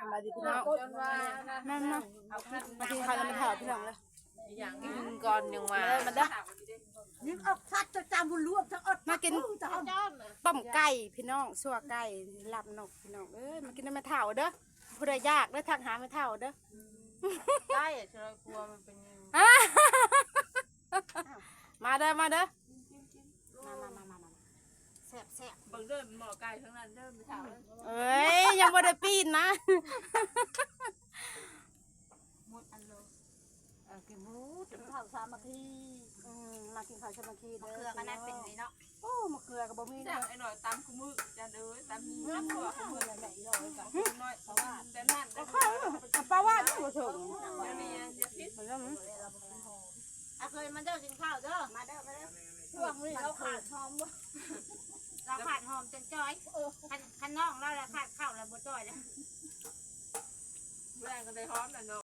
ສະບາຍດີພີ່ນ້ອງ ແມ່ນໆ ມາກິນເຂົ້ານຳແມ່ເຖົ້າພີ່ນ້ອງເດີ ກິນກ່ອນຍັງວ່າ ມາເດີ ຍິງອອກຊັດຈະຈຳບຸນລວມທັງອອດ ມາກິນ ຕົ້ມໄກ່ພີ່ນ້ອງ ຊົ່ວໄກ່ ລາບນົກພີ່ນ້ອງເອີຍ ມາກິນນຳແມ່ເຖົ້າເດີ ຜູ້ໃດຢາກເດີ ທັກຫາແມ່ເຖົ້າເດີ ໄດ້ ເຊີຍ ກົວມັນເປັນ ມາເດີ ມາເດີ ມາໆໆໆ ແຊບໆ ເບິ່ງເດີ ໝໍ້ໄກ່ທັງນັ້ນເດີ ແມ່ເຖົ້າເອີຍ ເອີຍ ຍັງບໍ່ໄດ້ປີ້ນນະ ໝົດອັນໂລ ເອີ ກິນໝູ ກິນເຂົ້າສາມັກຄີ ອືມ ມາກິນເຂົ້າສາມັກຄີເດີ ມະເຂືອກໍນັ້ນເປັນນີ້ເນາະ ໂອ້ ມະເຂືອກໍບໍ່ມີ ຈ້າງໄອ້ໜ້ອຍຕຳຄູ່ມື້ ຈານເອີຍ ຕຳໝູ ຕຳຕົວຄູ່ມື້ ໜ້ອຍ ເພາະວ່າ ແຕ່ນັ້ນ ປາຫວານບໍ່ເຖິງ ດຽວນີ້ຢ່າຜິດ ອາເຄີຍມາເດີ ກິນເຂົ້າເດີ ມາເດີ ມາເດີ ຊ່ວງນີ້ລາວຂາດຫອມບໍ່ ລາວຂາດຫອມຈົນຈ່ອຍ ເອີ ຄັນ ຄັນນ້ອງລາວລະຂາດເຂົ້າລະບໍ່ຈ່ອຍເດ້ ແລງກໍໄດ້ຫອມລະເນາະ